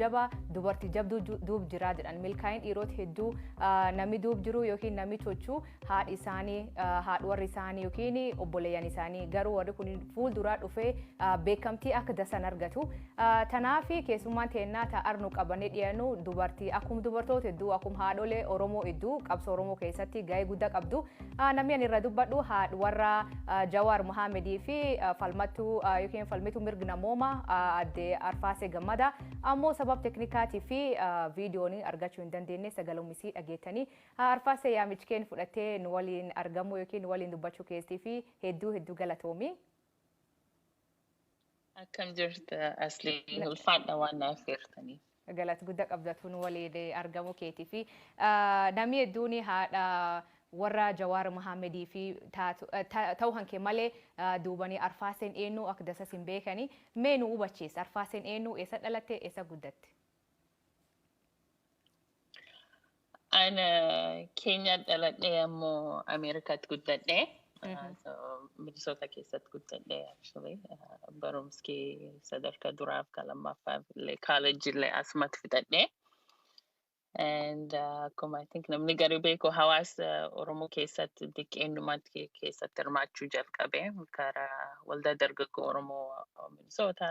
Jabaa dubartii jabduu duub jiraa jedhan. Milkaa'in dhiirota hedduu namni duub jiru yookiin namni tochuu haadhi isaanii, haadha warri isaanii yookiin obboleeyyan isaanii, garuu warri kun fuulduraa dhufee beekamtii akka dasan argatu. Tanaaf keessummaan teennaa ta'arnu qabannee dhiyaannu dubartii akkuma dubartoota hedduu, akkuma haadholee Oromoo hedduu qabsoo Oromoo keessatti gahee guddaa qabdu. Namni ani irra dubbadhu haadha warra Jawaar Muhammedii fi falmattuu yookiin falmituu mirga namoomaa adde Arfaasee Gammada. Ammoo sababa teknikaatii fi viidiyoon argachuu hin dandeenye sagalumisii dhageettanii. Arfaasee, yaamichi keen fudhattee nu waliin argamuu yookiin nu waliin dubbachuu keessii fi hedduu hedduu galatoomi. Akkam jirta Aslii? Ulfaadha waan naaf feertaniif. Galata guddaa qabdatu nu waliin argamuu keetii fi namni hedduun haadha warra Jawaar Muhammedii fi ta'uu hanke malee duubanii Arfaaseen eenyu akka dasas hin beekani. Mee nu hubachiisa, Arfaaseen eenyu, eessa dhalatte, eessa guddatte? Ana Keenyaa dhaladhee ammoo Ameerikaatti guddadhee. So Minnesota keessatti guddadhee actually. Barumsi sadarkaa duraaf kan lammaffaa illee college illee asumatti fixadhee. And akkuma I think namni gari beeku, hawaasa Oromoo keessatti xiqqeenyumatti keessatti hirmaachuu jalqabe karaa Waldaa Dargaggoo Oromoo Minnesota,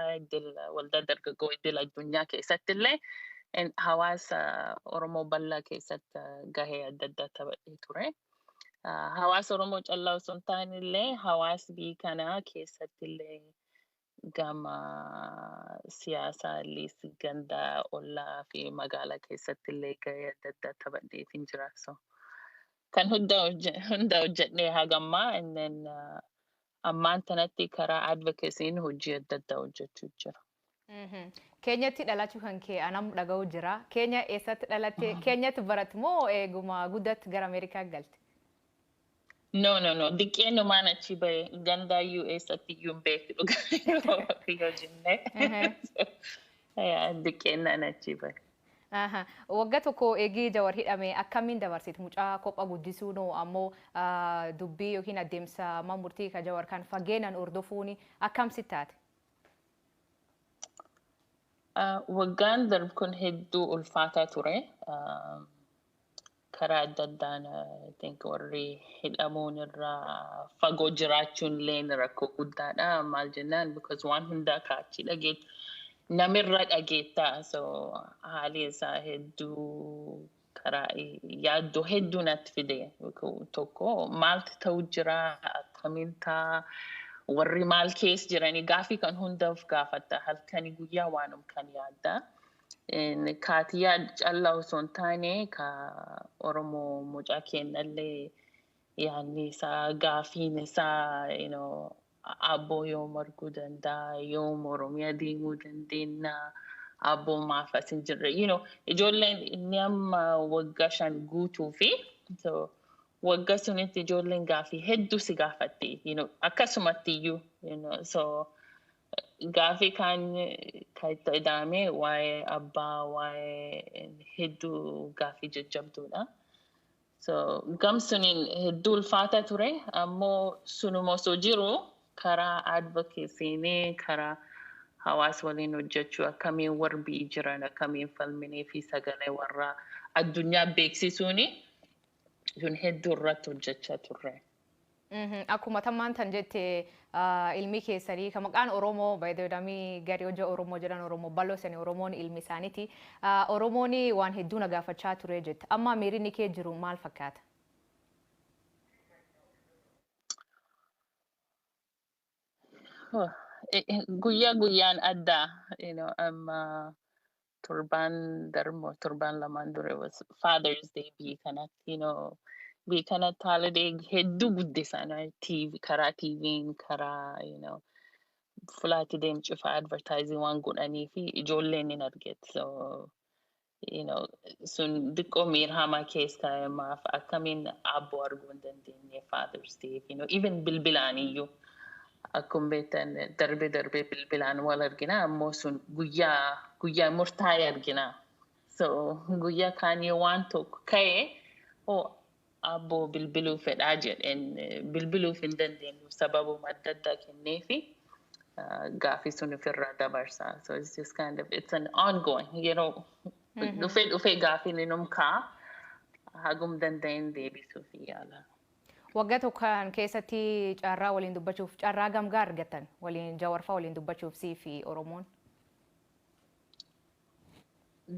Waldaa Dargaggoo Idil Addunyaa keessatti illee hawaasa Oromoo bal'aa keessatti gahee adda addaa taphadhee ture. Hawaasa Oromoo callaa osoo hin taane illee hawaasa biyya kanaa keessatti illee gama siyaasaa illee ganda ollaa fi magaalaa keessatti illee gahee adda addaa taphadheetiin jira. So kan hunda hojjedhee hagammaa and then ammaan tanatti karaa advocacy'n hojii adda addaa hojjechuu jira. Keenyatti dhalachuu kan kee anam dhaga'u jira. Keenya eessatti dhalatte? Keenyatti baratte moo eeguma guddatti gara Ameerikaa galte? No, no, no. Diqqeenumaan achi bahe. Gandaayyuu eessatti iyyuu hin beeku dhugaa yoo jenne. Diqqeennaan achi bahe. Waggaa tokko eegii Jawar hidhame akkamiin dabarsite? Mucaa kophaa guddisuun ammoo dubbii yookiin adeemsa murtii ka Jawar kan fageenan hordofuun akkam sitti taate? Waggaan darbu kun hedduu ulfaataa ture. Karaa adda addaan I think warri hidhamuun irraa fagoo jiraachuun illee rakkoo guddaadha. Maal jennaan, because waan hundaa kaachi dhageettu namirra dhageettaa. So haalli isaa hedduu karaa yaaddoo hedduu natti fide. Tokko, maaltu ta'u jira, akkamiin ta'a, warri maal keessa jiranii, gaafii kan hunda of gaafatta, halkanii guyyaa waanum kan yaadda. Kaatiyyaa callaa osoo hin taane ka Oromoo mucaa kennallee yaadni isaa, gaafiin isaa, abboo yoom arguu danda'a, yoom Oromiyaa deemuu dandeenya, abboo maaf as hin jirre, ijoolleen inni amma waggaa 5 guutuu fi so waggaa sunitti ijoolleen gaafii hedduu si gaafatti, akkasumatti iyyuu, so gaafii kaan kan itti ida'ame waa'ee abbaa, waa'ee hedduu gaafii jajjabduudha. So gam suniin hedduu ulfaata ture, ammoo sunuma osoo jiru karaa advocacy'n, karaa hawaasa waliin hojjechuu, akkamiin warri biyyi jiran akkamiin falminee fi sagalee warra addunyaa beeksisuuni sun hedduu irratti hojjechaa turre. Akkuma tammaan tan jette, ilmi keessanii kan maqaan Oromoo baay'ee gari hojii Oromoo jedhan, Oromoo bal'oo sani, Oromoon ilmi isaaniiti. Oromoon waan hedduu na gaafachaa ture jette. Amma miirri kee jiru maal fakkaata? Guyyaa guyyaan addaa, amma torbaan darbu, torbaan lamaan dure was Father's Day biyya kanatti, biyya kanatti holiday hedduu guddisan, TV, karaa TV'n, karaa fulaatti deemu cufa advertising waan godhanii fi ijoolleen hin arget. So sun xiqqoo miira hamaa keessa kaa'amaaf, akkamiin abboo arguu hin dandeenye Father's Day, even bilbilaan iyyuu. Akkuma beektan darbee darbee bilbilaan wal argina, ammoo sun guyyaa guyyaa murtaa'e argina. So guyyaa kaan yoo waan tokko ka'e, oh, abboo bilbiluu fedhaa jedheen, bilbiluuf hin dandeenyu sababuma adda addaa kenneefi. Gaafii sun ofirraa dabarsa. So it's just kind of, it's an ongoing, yeroo dhufee dhufee gaafiin inum ka'a, hagum danda'een deebisuuf yaala. Waggaa tokkoon keessatti carraa waliin dubbachuuf carraa gamgaa argattan waliin Jawaarfaa waliin dubbachuuf sii fi Oromoon?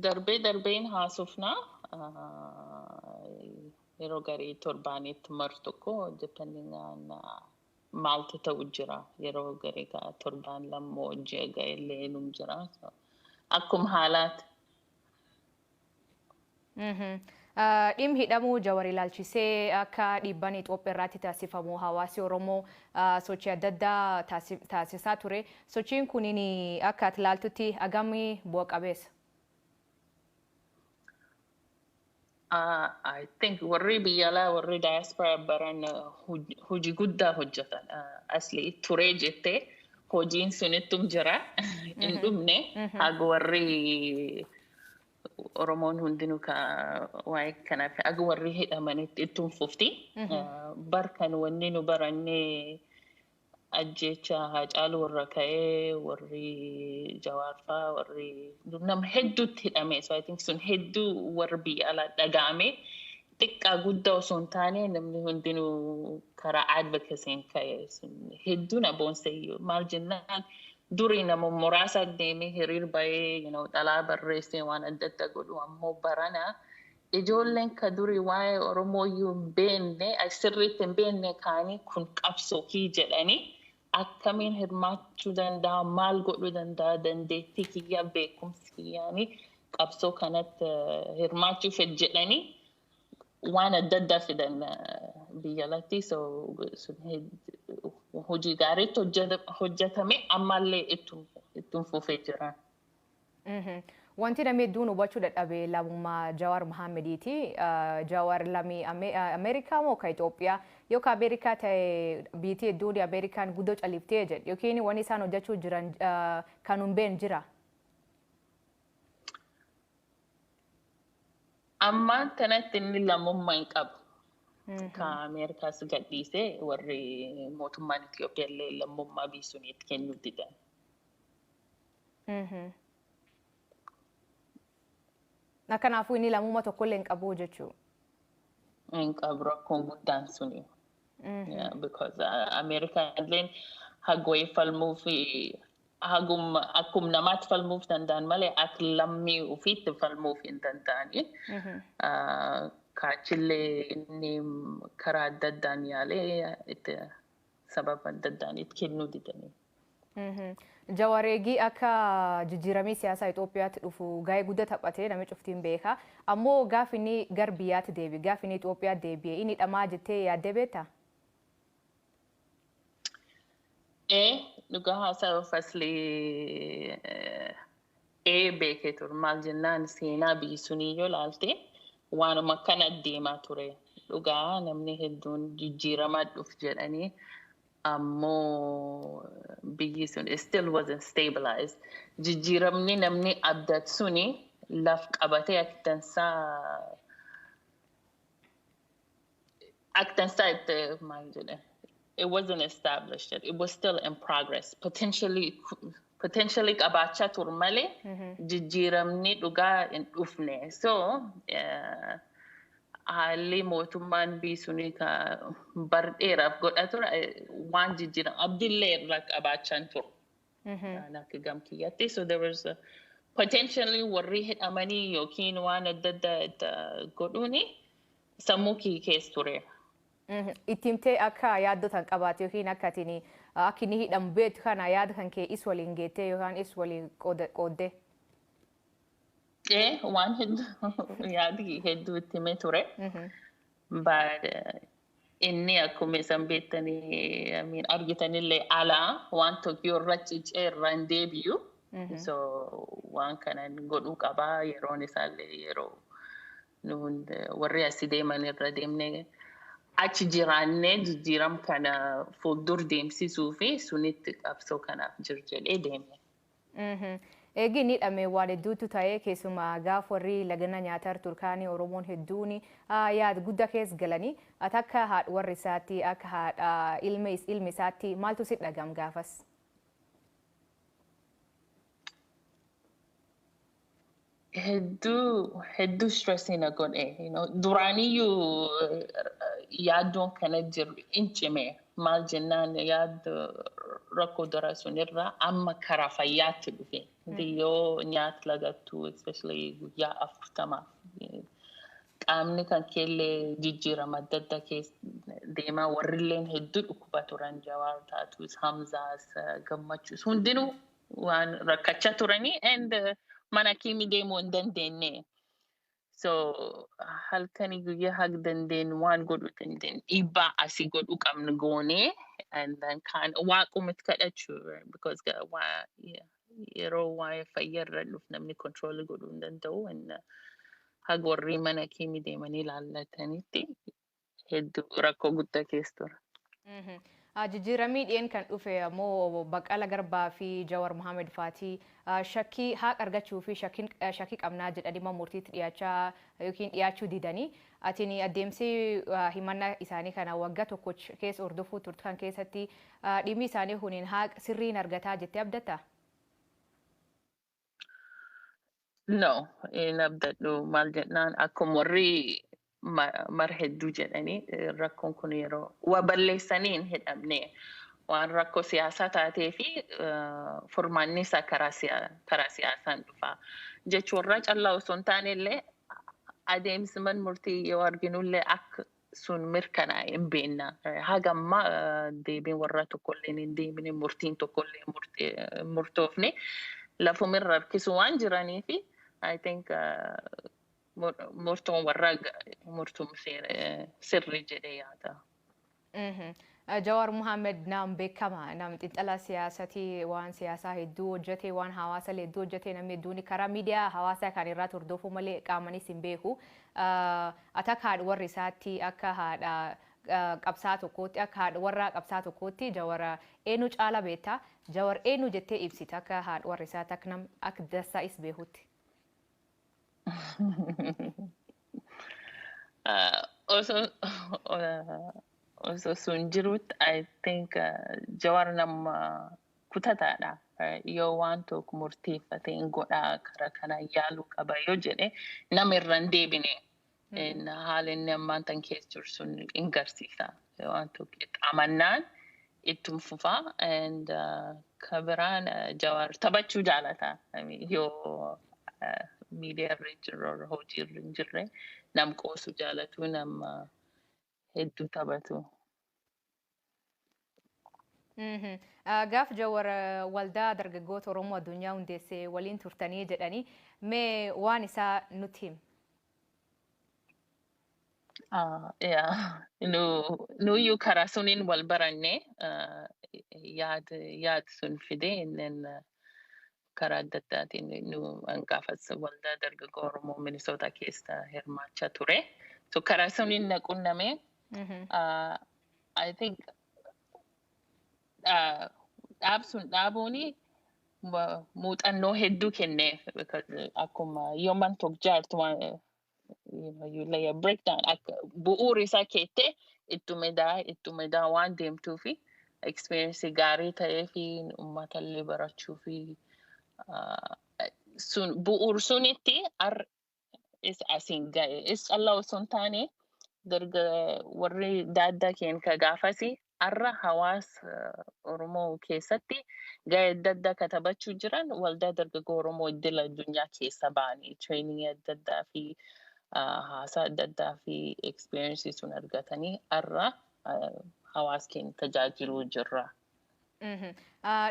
Darbee darbeen haasofnaa, yeroo garii torbaanitti mar tokko, depending on maaltu ta'u jira, yeroo garii torbaan lammoo ji'a ga'ellee num jira, akkuma haalaati. Dhimmi hidhamuu Jawar ilaalchisee akka dhiibbaan Itoophiyaa irratti taasifamu hawaasi Oromoo sochii adda addaa taasisaa ture. Sochiin kunin akka ati ilaaltutti hagamii bu'a qabeessa? I think warri biyya alaa, warri diaspora baran hojii guddaa hojjetan. Asli turee jettee hojiin sunittum jira, hin dhumne, haga warri Oromoon hundinuu ka waa'ee kanaaf haga warri hidhamanitti ittum fufti. Barkan wanni nu barannee ajjecha Haacaaluu warra ka'ee, warri Jawaarfaa, warri nama hedduutti hidhame. So I think sun hedduu warri biyya alaa dhaga'ame, xiqqaa guddaa osoo hin taane namni hundinuu karaa advocacy'n ka'e sun hedduu na boonseyyuu. Maal jennaan, durii nama muraasa deemee hiriir bahee xalaa barreessee waan adda addaa godhu, ammoo barana ijoolleen ka durii waa'ee Oromoo iyyuu hin beekne, sirriitti hin beekne kaanii kun qabsoo kii jedhanii, akkamiin hirmaachuu danda'a, maal godhuu danda'a, dandeettii kiyyaa, beekumsi kiyyaanii qabsoo kanatti hirmaachuu fed jedhanii waan adda addaa fidan biyya alatti. So sun hojii gaariitti hojjetame, ammallee ittum fufee jira. Wanti namni hedduun hubachuu dadhabe lammummaa Jawaar Mohammediiti. Jawaar lammii Ameerikaa moo ka Itoophiyaa? Yoo ka Ameerikaa ta'e, biitii hedduun Ameerikaan guddoo califtee jedhu yookiin wanni isaan hojjechuu jiran kan hin beekne jira. Ammaan kanatti inni lammummaa hin qabu. Ka Ameerikaas gadhiisee, warri mootummaan Itoophiyaa illee lammummaa biyya suniitti kennuu didan. Kanaafuu inni lammummaa tokkollee hin qabu jechuudha. Hin qabu, rakkoon guddaan suni. Because Ameerikaan illee hagwee falmuu fi hagum akkum namaatti falmuuf danda'an malee akka lammii ofiitti falmuuf hin danda'ani. Kaachillee inni karaa adda addaan yaalee itti sababa adda addaan itti kennuu didanii. Jawaar eegii akka jijjiiramii siyaasaa Itoophiyaatti dhufu gahee guddaa taphatee namni cuftiin beeka. Ammoo gaaf inni gara biyyaatti deebi'e, gaaf inni Itoophiyaatti deebi'e, inni hidhamaa jettee yaaddee beektaa? Ee, dhugaa haasa'a fasli ee beekee ture. Maal jennaan, seenaa biyyi sunii yoo ilaalte waanuma akkana deemaa ture. Dhugaa namni hedduun jijjiiramaa dhuf jedhanii, ammoo biyyi sun still wasn't stabilized. Jijjiiramni namni abdatu suni laf qabatee akka dansaa itti maal jedhe, it wasn't established yet. It was still in progress. Potentially qabaachaa ture malee jijjiiramni dhugaa hin dhufne. So haalli mootummaan biyyi sunii ka bar dheeraaf godha ture waan jijjiiram abdillee irraa qabaachaa hin ture. Akka gamkiyyatti. So there was a, potentially warri hidhamanii yookiin waan adda addaa godhuuni sammuu kiyya keessa ture. Itti himtee akka yaaddotan qabaate yookiin akka atiin akka inni hidhamu beektu kana yaada kan kee is waliin geettee yookaan is waliin qooddee? Ee, waan hedduu yaadi hedduu itti himee ture. But inni akkuma isan beektanii, I mean, argitanillee alaa waan tokko yoo irra ciccee irra hin deebi'u. So waan kana godhuu qabaa, yeroon isaallee yeroo nuun warri asii deeman irra deemnee achi jiraannee jijjiiram kana fuuldur deemsisuu fi sunitti qabsoo kanaaf jir jedhee deeme. Eegi inni hidhame waan hedduutu ta'ee, keessumaa gaaf warri lagana nyaataa turkaanii Oromoon hedduun yaada guddaa keessa galanii, ati akka haadha warri isaatti, akka haadha ilmi isaatti maaltu si dhagam gaafas? Hedduu hedduu stressii na godhe. Duraaniyyuu yaaddoon kana jiru in cime. Maal jennaan, yaaddo rakkoo dura sunirra amma karaa fayyaatti dhufe. Yoo nyaata lagattu, especially guyyaa 40, qaamni kan keellee jijjiirama adda addaa keessa deemaa. Warrilleen hedduu dhukkuba turan, Jawaar taatus, Hamzaas, Gammachuus, hundinuu waan rakkachaa turanii and mana kiimii deemuu hin dandeenye. So halkanii guyyaa haga dandeenyu waan godhuu dandeenyu, dhiibbaa asii godhuu qabnu goonee, and then kaan waaqumatti kadhachuu, because yeroo waa'ee fayyaa irra dhufu namni control godhuu hin danda'u, and haga warri mana kiimii deemanii ilaallatanitti hedduu rakkoo guddaa keessa ture. Jijjiiramii dhiyeen kan dhufe ammoo Baqqala Garbaa fi Jawar Mohaammed faatii shakkii haqa argachuu fi shakkii qabnaa jedhanii murtiitti dhiyaachaa yookiin dhiyaachuu didanii, atiin adeemsi himannaa isaanii kana waggaa tokko keessa hordofuu turte kan keessatti dhimmi isaanii kuniin haqa sirriin argataa jettee abdatta? No, hin abdadhu. Maal jennaan, akkuma warri mar hedduu jedhanii, rakkoon kun yeroo waa balleessanii hin hidhamne, waan rakkoo siyaasaa taatee fi furmaanni isaa karaa siyaasaan dhufa. Jechuun callaa osoo hin taane illee, adeemsi man murtii yoo arginullee akka sun mirkanaa'e hin beekna. Haga ammaa deebiin warra tokkollee hin deebine, murtiin tokkollee murtoofne, lafumirra harkisu waan jiranii fi I think murtoon warra murtuun sirrii jedhee yaada. Jawaar Mohaammed nam beekama, nam xiinxalaa siyaasatii, waan siyaasaa hedduu hojjete, waan hawaasa hedduu hojjete. Namni hedduun karaa miidiyaa hawaasaa kan irraa hordofuu malee qaamanis hin beeku. Ati akka haadha warri isaatti, akka haadha qabsaa tokkootti, akka haadha warra qabsaa tokkootti, Jawara eenyu caala beektaa? Jawar eenyu jettee ibsita akka haadha warri isaatti, akka nam akka dassaa is beekutti? Osoo sun jirutti, I think Jawar nama kutataadha. Yoo waan tokko murteeffate, hin godhaa, karaa kana yaaluu qaba yoo jedhe, nama irra hin deebine. Haala inni ammaan tan keessa jiru sun hin garsiisa. Waan tokko amannaan ittuma fufaa, and ka biraan Jawar taphachuu jaalata. Yoo miidiyaa irra jirru, hojii irra hin jirre, nam qoosuu jaalatu, nama hedduu taphatu. Gaaf Jawar waldaa dargaggoota Oromoo addunyaa hundeessee waliin turtanii jedhanii, mee waan isaa nutti himi. Nuyyuu karaa suniin wal baranne, yaad sun fide, inneen karaa adda addaatiin nu gaafas waldaa dargaggoo Oromoo Minisoota keessa hirmaachaa ture. So karaa suniin na qunname. I think dhaab sun dhaabuuni muuxannoo hedduu kenneef, akkuma yoo man tokko jaartu waan you lay a breakdown, akka bu'uura isaa keettee ittuma edaa waan deemtuu fi experience gaarii ta'ee fi uummata illee barachuu fi sun bu'uur sunitti asiin ga'e. Is callaa osoo hin taane, darga warri daaddaa keenya ka gaafasi har'a hawaasa Oromoo keessatti ga'ee adda addaa ka taphachuu jiran waldaa dargaggoo Oromoo idil addunyaa keessa ba'anii training adda addaa fi haasaa adda addaa fi experience sun argatanii har'a hawaasa keenya tajaajiluu jirra.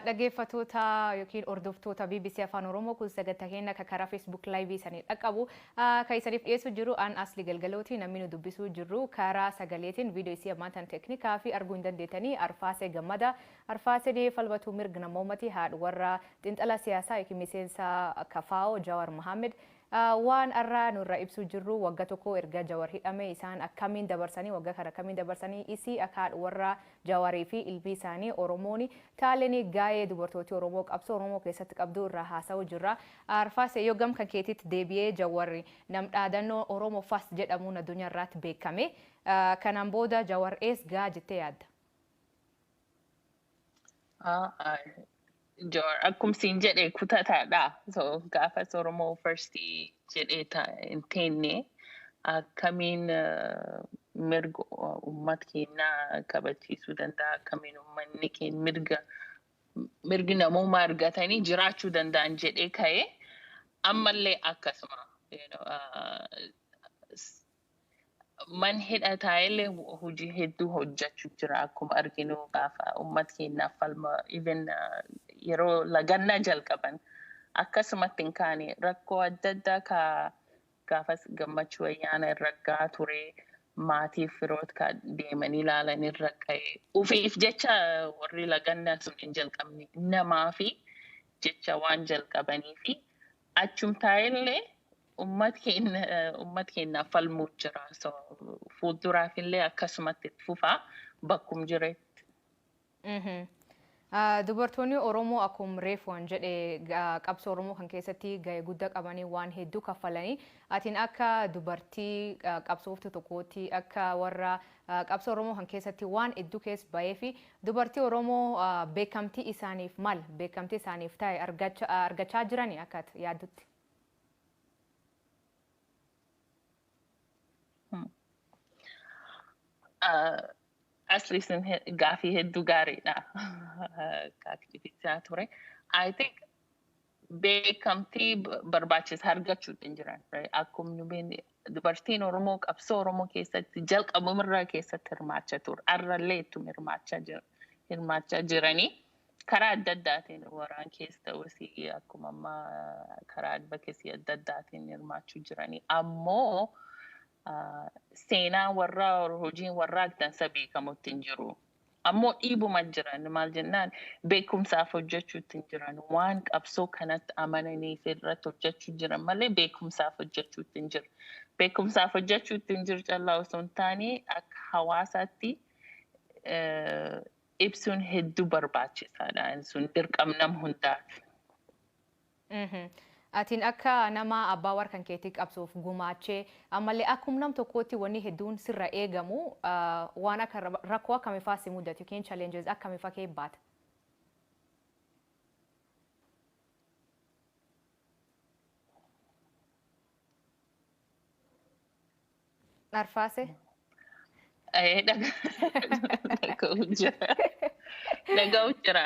Dhaggeeffattoota yookiin hordoftoota BBC Afaan Oromoo, kun sagantaa keenya akka karaa Facebook Live isanii dhaqqabu kan isaniif dhiyeessuu jiru an Asli Galgalooti. Namni nu dubbisuu jirru karaa sagaleetiin, viidiyoo isii ammaan tan teeknikaa fi arguu hin dandeettanii, Arfaasee Gammada. Arfaasee falmatuu mirga namoomati, haadha warra xiinxala siyaasaa yookiin miseensa KFO Jawar Mohammed. Waan irraa nurra ibsuu jirru, waggaa tokko erga Jawar hidhame isaan akkamiin dabarsanii, waggaa kana akkamiin dabarsanii, isii akka haadha warra Jawarii fi ilmi isaanii Oromooni taaleen gaa'ee dubartoota Oromoo qabsoo Oromoo keessatti qabdu irraa haasa'uu jirra. Arfaasee, yoo gam kan keetitti deebi'ee, Jawarri nam dhaadannoo Oromoo First jedhamuun addunyaa irratti beekame. Kanaan booda Jawar ees gaa jettee yaadda? Joor, akkum siin jedhe kutataadha. So gaafas Oromoo First jedhee hin teenne akkamiin mirga uummata keenyaa kabachiisuu danda'a, akkamiin uummanni keenya mirgi namummaa argatanii jiraachuu danda'an jedhee ka'ee, ammallee akkasuma. Man hidhataa illee hojii hedduu hojjechuu jira, akkuma arginu gaafa uummata keenyaaf falma, even yeroo lagannaa jalqaban akkasumatti hin kaane. Rakkoo adda addaa ka gaafas Gammachuu Ayyaana irra gahaa ture, maatiif firoota ka deemanii ilaalan irra ga'e. Ufiif jecha warri lagannaa sun hin jalqabne, namaa fi jecha waan jalqabanii fi achum taa'ellee uummata keenyaaf falmuu jira. So fuulduraaf illee akkasumatti itti fufaa bakkum jiretti. Dubartoonni Oromoo akkuma reefuun jedhe qabsoo Oromoo kan keessatti gahee guddaa qabanii, waan hedduu kaffalanii, atiin akka dubartii qabsooftu tokkootti, akka warra qabsoo Oromoo kan keessatti waan hedduu keessa bahee fi dubartii Oromoo beekamtii isaaniif maal, beekamtii isaaniif ta'e argachaa jiranii akka yaaddutti? Asli sun gaafii hedduu gaariidha. Gaafii ture. I think beekamtii barbaachisa argachuu hin jiran. Akkuma nu beeknu, dubartiin Oromoo qabsoo Oromoo keessatti jalqabumarraa keessatti hirmaachaa ture. Har'allee ittuma hirmaachaa jiranii karaa adda addaatiin, waraan keessa ta'us, akkuma ammaa karaa advocacy adda addaatiin hirmaachuu jiranii. Ammoo seenaa warraa, hojiin warraa dansa beekamutti hin jiru. Ammoo dhiibuma jiran. Maal jennaan, beekumsaaf hojjechuutti hin jiran. Waan qabsoo kanatti amananiif irratti hojjechuu jiran malee beekumsaaf hojjechuutti hin jiru. Beekumsaaf hojjechuutti hin jiru callaa osoo hin taane, akka hawaasaatti ibsuun hedduu barbaachisaadha. Sun dirqama nama hundaati. Atiin akka nama abbaa warra kan keetii qabsoof gumaachee, ammallee akkuma nam tokkootti wanni hedduun sirra eegamu, waan akka rakkoo akkamii fa'aa si mudatu yookiin challenges akkamii fa'aa kee baata? Arfaase? Dhaga'u jira. Dhaga'u jira.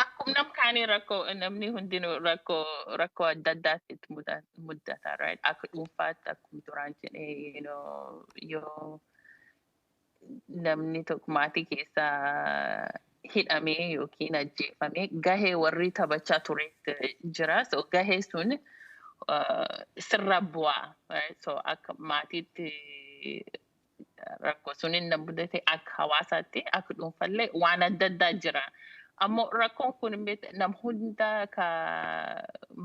Akkuma nam kaanii rakkoo, namni hundinuu rakkoo adda addaatti itti mudata, right? Akka dhuunfaatti, akkuma duraan jedhee, yoo namni tokko maatii keessaa hidhamee yookiin ajjeefamee, gahee warri taphachaa turetti jira. So gahee sun sirra bu'aa. So akka maatiitti rakkoo sun inni mudate, akka hawaasaatti, akka dhuunfallee waan adda addaa jira. Ammoo rakkoon kun nam hunda ka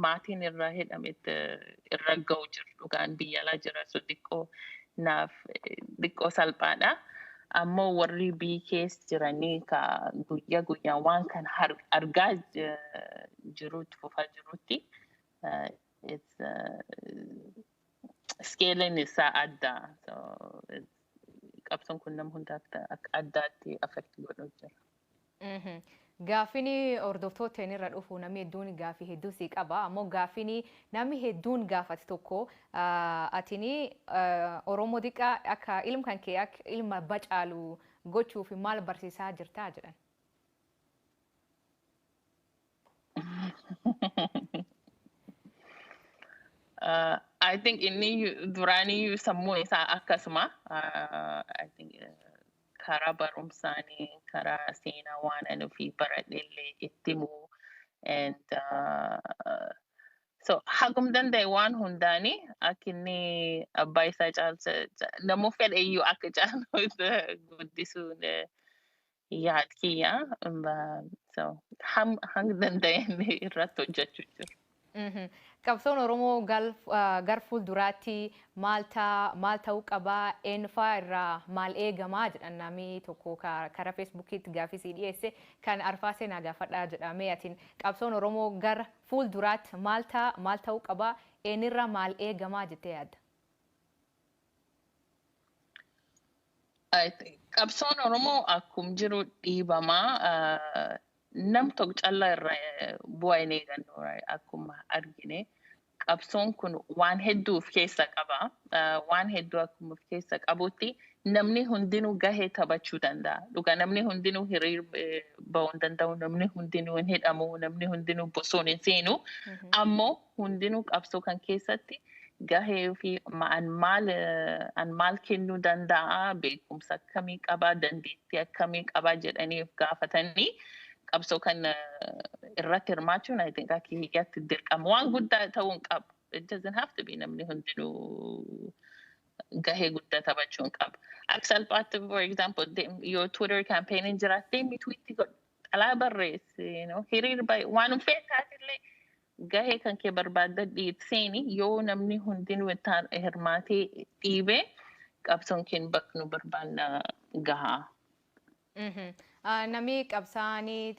maatiin irra hidhametti irra ga'u jiru, dhugaan biyya alaa jira, so xiqqoo naaf xiqqoo salphaadha. Ammoo warri biyya keessa jiranii ka guyyaa guyyaan waan kana argaa jirutti fufaa jirutti, scaling isaa adda. So qabsoon kun nama hundaaf akka addaatti affect godhu jira. Gaaffiin hordoftoota irra dhufu, namni hedduun gaaffii hedduu sii qaba. Ammoo gaaffiin namni hedduun gaafate tokko, atini Oromoo xiqqaa akka ilma kan kee akka ilma bacaalu gochuuf maal barsiisaa jirtaa jedhan. I think inni duraanii sammuun isaa akkasuma. I think karaa barumsaanii, karaa seenaa waan ani ofii baradhe illee itti himuu and so hagum danda'e waan hundaanii akka inni abbaa isaa caalcha, namuu fedhe iyyuu akka caalu guddisuun yaad kiyya. So hanga danda'een irratti hojjechuu jiru. Qabsoon Oromoo gar fuulduraatti maal ta'uu qabaa, eenyufaa irraa maal eegamaa jedhan. Namni tokko karaa Feesbuukiitti gaaffii sii dhiyeesse, kan Arfaasee naa gaafadhaa jedhamee, atiin qabsoon Oromoo gara fuulduraatti maal ta'uu qabaa, eenyurraa maal eegamaa jettee yaadda? Qabsoon Oromoo akkum jiru dhiibamaa, nam tokko callaa irra bu'aa hin eegannu. Akkuma argine, qabsoon kun waan hedduu of keessa qaba. Waan hedduu akkuma of keessa qabutti namni hundinuu gahee taphachuu danda'a. Dhugaa, namni hundinuu hiriir bahuu hin danda'u, namni hundinuu hin hidhamu, namni hundinuu bosona hin seenu. Ammoo hundinuu qabsoo kan keessatti gahee fi an maal kennuu danda'a, beekumsa akkamii qabaa, dandeettii akkamii qabaa jedhanii of gaafatanii qabsoo kan irratti hirmaachuun, I think, akka hiyyaatti dirqama. Waan guddaa ta'uu hin qabu. It doesn't have to be namni hundinuu gahee guddaa taphachuu hin qabu. Akka salphaatti, for example, yoo Twitter campaign jiraatte, deemi tweet godhu, xalaa barreessi, hiriir bahi, waan feet taatillee gahee kan kee barbaadda seeni. Yoo namni hundinuu hirmaatee dhiibee, qabsoon keenya bakka nu barbaanna gahaa. Namni qabsaanii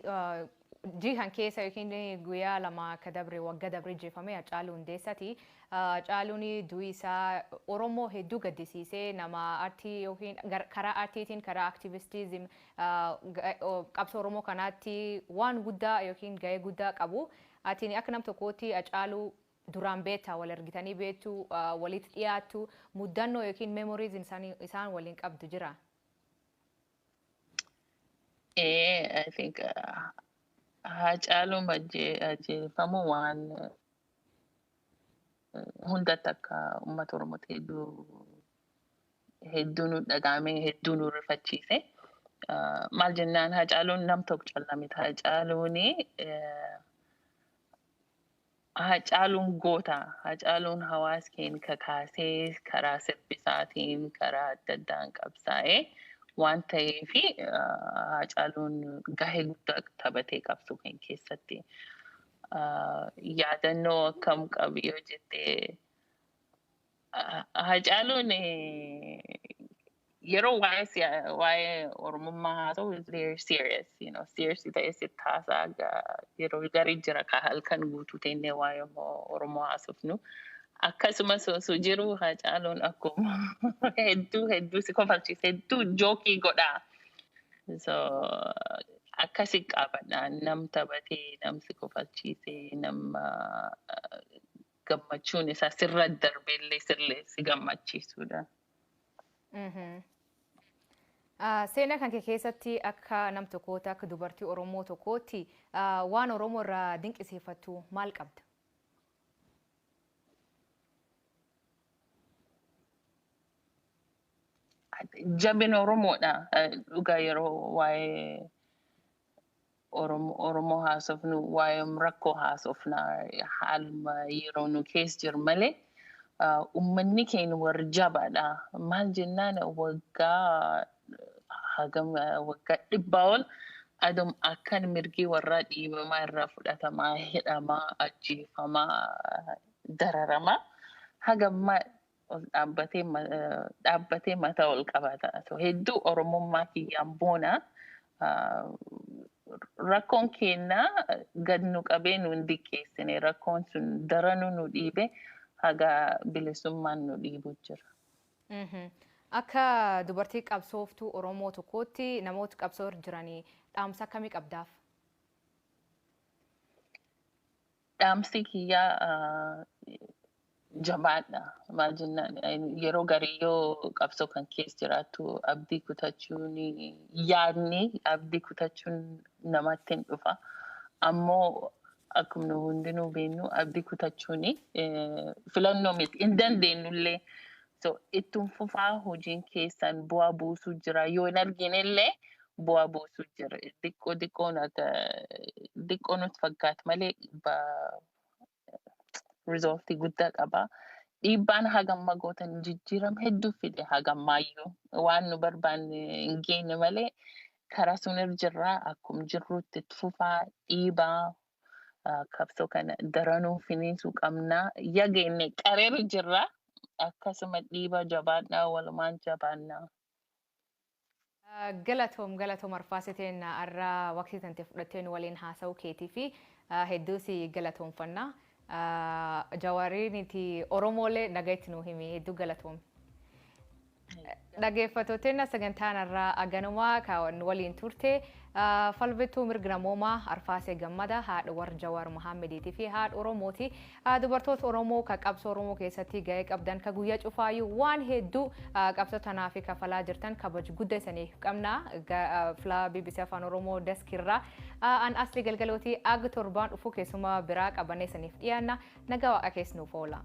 jihan keessa yookiin guyyaa 2 akka dabre, waggaa dabre jeefame Hacaaluu Hundeessaati. Hacaaluun du'i isaa Oromoo hedduu gaddisiisee, nama aartii yookiin karaa aartiitiin, karaa activism qabsoo Oromoo kanaatti waan guddaa yookiin gahee guddaa qabu. Atiin akka nam tokkootti Hacaaluu duraan beektaa, wal argitanii beektu, walitti dhiyaattu, muddannoo yookiin memories isaan waliin qabdu jira? I think Hacaaluun ajjeefamuu waan hundatti akka uummata Oromootti hedduu hedduu nu dhagahame, hedduu nu rifachiise. Maal jennaan, Hacaaluun nam tokko callaa miti. Hacaaluun goota. Hacaaluun hawaasa keenya kakaasee karaa sirbisaatiin, karaa adda addaan qabsaa'ee waan ta'eef, Hacaaluun gahee guddaa taphatee qabsoo keenya keessatti. Yaadannoo akkam qabu yoo jettee, Hacaaluun yeroo waa'ee Oromummaa haasa'u is very serious, seriously ta'ee sitti haasa'a. Yeroo garii jira ka halkan guutuu teennee waa'ee Oromoo haasofnu. Akkasumas osoo jiru Hacaaluun akkuma hedduu hedduu si kofalchiisa, hedduu joke godha. So akkasi qabadha, nam taphatee, nam si kofalchiisee, nama gammachuun isaa sirra darbeellee sirlee si gammachiisudha. Seenaa kan kee keessatti akka nam tokkootti, akka dubartii Oromoo tokkootti, waan Oromoo irraa dinqisiifattu maal qabda? Jabina Oromoodha. Dhugaa, yeroo waa'ee Oromoo haasofnu waa'ee rakkoo haasofna, haaluma yeroo nu keessa jiru malee uummanni keenya warra jabaadha. Maal jennaan, waggaa hagam, waggaa 100 ol adum akkan mirgi warraa dhiibamaa, irraa fudhatamaa, hidhamaa, ajjeefamaa, dararamaa, hagammaa ol dhaabbatee mataa ol qabata. So hedduu Oromummaa kiyyaan boona. Rakkoon keenya gad nu qabee nu hin diqqeessine, rakkoon sun daranuu nu dhiibe, haga bilisummaan nu dhiibu jira. Akka dubartii qabsooftuu Oromoo tokkootti namoota qabsoo irra jiranii dhaamsa akkamii qabdaaf? Dhaamsi kiyyaa jabaadha. Maal jennaan, yeroo garii yoo qabsoo kan keessa jiraattu abdii kutachuun, yaadni abdii kutachuun namatti hin dhufa. Ammoo akkuma nu hundinuu beeknu, abdii kutachuun filannoo miti, hin dandeenyullee. So ittiin fufaa, hojiin keessan bu'aa buusuu jira. Yoo hin arginellee bu'aa buusuu jira. Xiqqoo xiqqoon xiqqoo nutti fakkaata malee result guddaa qaba. Dhiibbaan hagamma gootan jijjiirama hedduu fide hagammaayyuu, waan nu barbaanne hin geenye malee karaa sun irra jirraa. Akkuma jirrutti itti fufaa, dhiibaa, qabsoo kana daranuu finiinsuu qabnaa. Yageenne qareera jirra, akkasuma dhiibaa, jabaadhaa, walumaan jabaannaa. Galatoom, galatoom Arfaasiteen, har'a waqtii tante fudhattee nu waliin haasa'uu keetii fi hedduu si galatoomfanna. Jawaariin itti Oromoolee nagaa itti nuu himi, hedduu galatoom. Dhaggeeffattoonni, sagantaan irraa aganumaa kan waliin turte falmituu mirga namoomaa Arfaasee Gammada, haadha warra Jawaar Muhammadiitii fi haadha Oromooti. Dubartoota Oromoo kan qabsoo Oromoo keessatti gahee qabdan, kan guyyaa cufaayyuu waan hedduu qabsoo tanaa fi kafalaa jirtan, kabaja guddaa isaniif qabna. Filaa BBC Afaan Oromoo desk irraa an Asli Galgalootii. Aga torbaan dhufu keessumaa biraa qabannee isaniif dhiyaanna. Nagaa Waaqa keessa nuuf oola.